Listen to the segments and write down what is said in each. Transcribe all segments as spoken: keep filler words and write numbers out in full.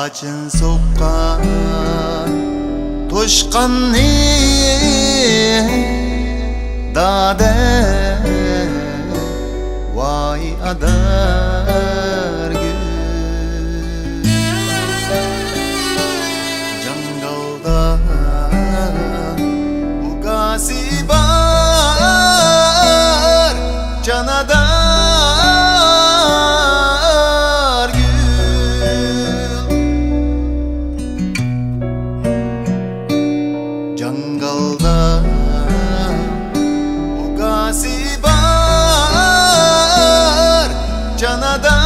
چىن سوققان توشقاننى دادە، ۋاي ئادارگۈل. جاڭگالدا ئۇكاسى بار، جانادار گۈل. جاڭگالدا ئۇكاسى بار، جانادار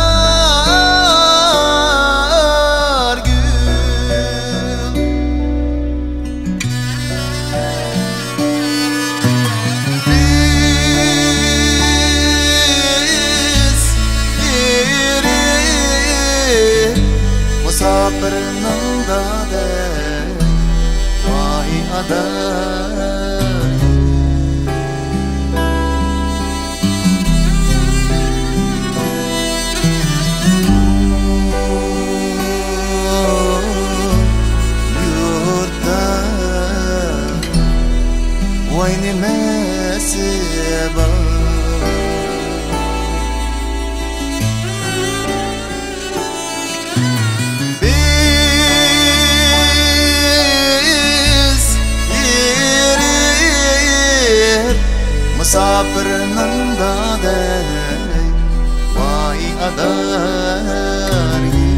گۈل. بىز ئېرىپ مۇساپىرنىڭ دادە، ۋاي ئاداي. يۇرتتا ۋاي نېمىسى بار؟ بىز ئېرىپ مۇساپىرنىڭ دادە، ۋاي ئادار گۈل.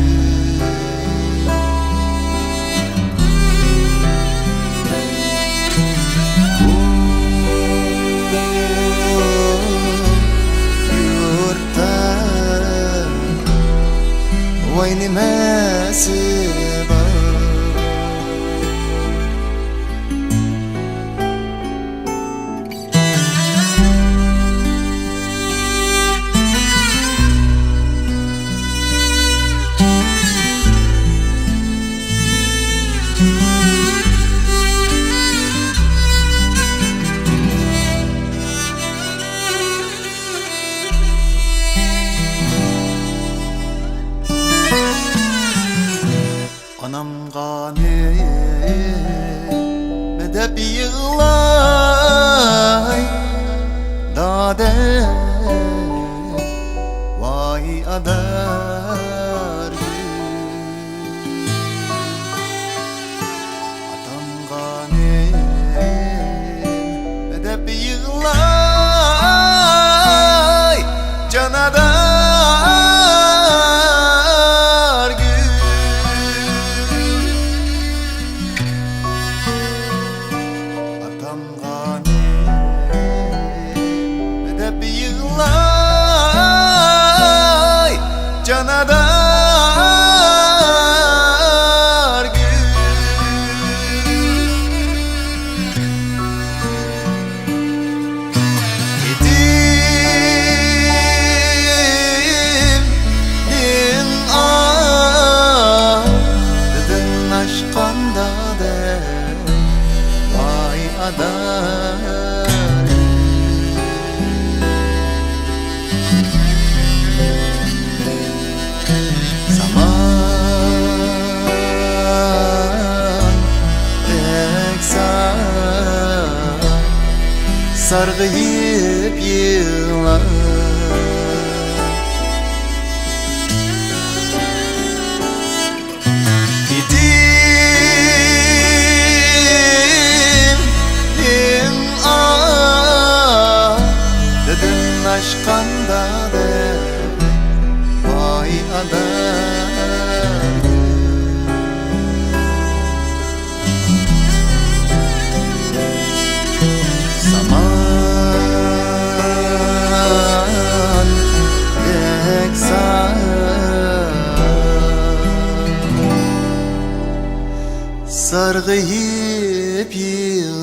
يۇرتتا ۋاي نېمىسى بار؟ ئانامغا نېمە دەپ يىغلاي دادە، ۋاي ئادار گۈل. ئاتامغا نېمە دەپ يىغلاي جانادار گۈل. ئاتامغا نېمە دەپ يىغلاي جانادار گۈل. يېتىمنىڭ ئالدىدىن ئاشقان دادە، ۋاي ئادار. ساماندەك سارغىيىپ يىغلاپ، يېتىمنىڭ ئالدىدىن ئاشقان دادە، ۋاي ئادار. ساماندەك سارغىيىپ يىغلاپ،